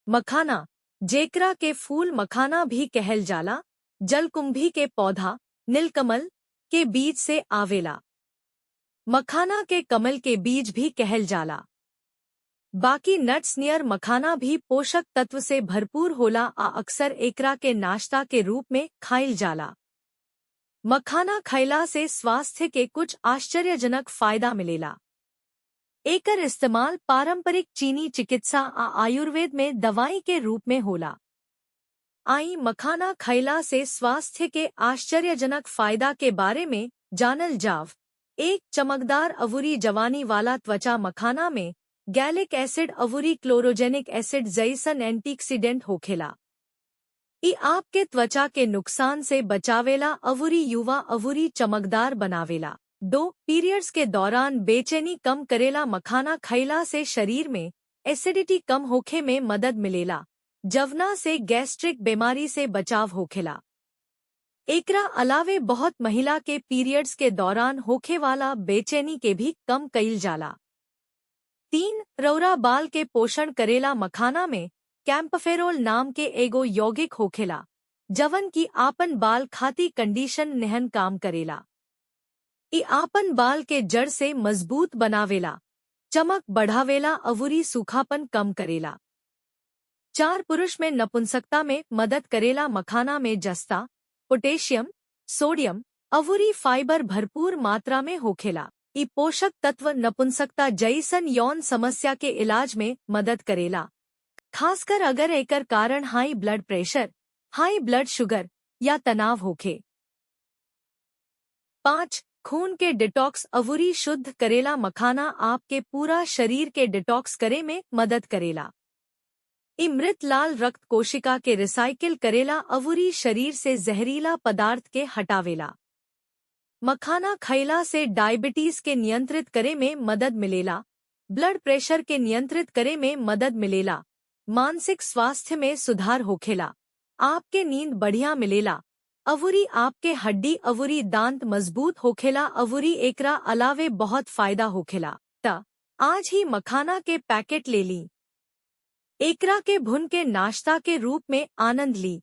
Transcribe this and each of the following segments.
मखाना, जेकरा के फूल मखाना भी कहल जाला, जलकुंभी के पौधा नीलकमल के बीज से आवेला। मखाना के कमल के बीज भी कहल जाला। बाकी नट्स नियर मखाना भी पोषक तत्व से भरपूर होला आ अक्सर एकरा के नाश्ता के रूप में खाइल जाला। मखाना खैला से स्वास्थ्य के कुछ आश्चर्यजनक फायदा मिलेला। एकर इस्तेमाल पारंपरिक चीनी चिकित्सा आ आयुर्वेद में दवाई के रूप में होला। आई मखाना खैला से स्वास्थ्य के आश्चर्यजनक फायदा के बारे में जानल जाव। एक, चमकदार अवुरी जवानी वाला त्वचा। मखाना में गैलिक एसिड अवुरी क्लोरोजेनिक एसिड जैसन एंटीऑक्सीडेंट होखेला। इ आपके त्वचा के नुकसान से बचावेला अवुरी युवा अवुरी चमकदार बनावेला। दो, पीरियड्स के दौरान बेचैनी कम करेला। मखाना खैला से शरीर में एसिडिटी कम होखे में मदद मिलेला, जवना से गैस्ट्रिक बीमारी से बचाव होखेला। एकरा अलावे बहुत महिला के पीरियड्स के दौरान होखे वाला बेचैनी के भी कम कईल जाला। तीन, रौरा बाल के पोषण करेला। मखाना में कैम्पफेरोल नाम के एगो यौगिक होखेला, जवन की आपन बाल खाती कंडीशन निहन काम करेला। इ आपन बाल के जड़ से मजबूत बनावेला, चमक बढ़ावेला अवुरी सूखापन कम करेला। चार, पुरुष में नपुंसकता में मदद करेला। मखाना में जस्ता, पोटेशियम, सोडियम अवुरी फाइबर भरपूर मात्रा में होखेला। इ पोषक तत्व नपुंसकता जैसन यौन समस्या के इलाज में मदद करेला, खासकर अगर एकर कारण high blood pressure, high blood sugar या तनाव होखे। पाँच, खून के डिटॉक्स अवुरी शुद्ध करेला। मखाना आपके पूरा शरीर के डिटॉक्स करे में मदद करेला। इ मृत लाल रक्त कोशिका के रिसाइकिल करेला अवुरी शरीर से जहरीला पदार्थ के हटावेला। मखाना खैला से डायबिटीज के नियंत्रित करे में मदद मिलेला, ब्लड प्रेशर के नियंत्रित करे में मदद मिलेला, मानसिक स्वास्थ्य में सुधार होखेला, आपके नींद बढ़िया मिलेला अवुरी आपके हड्डी अवुरी दांत मजबूत होखेला अवुरी एकरा अलावे बहुत फायदा होखेला। त आज ही मखाना के पैकेट ले ली, एकरा के भुन के नाश्ता के रूप में आनंद ली,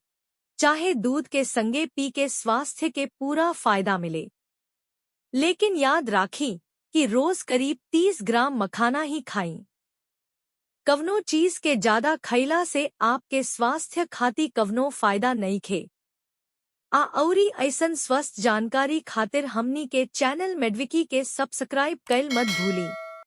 चाहे दूध के संगे पी के स्वास्थ्य के पूरा फायदा मिले। लेकिन याद राखी कि रोज करीब 30 ग्राम मखाना ही खाई। कवनो चीज के ज्यादा खैला से आपके स्वास्थ्य खाती कवनो फायदा नहीं खे। आ औरी ऐसन स्वस्थ जानकारी खातिर हमनी के चैनल मेडविकी के सब्सक्राइब कैल मत भूली।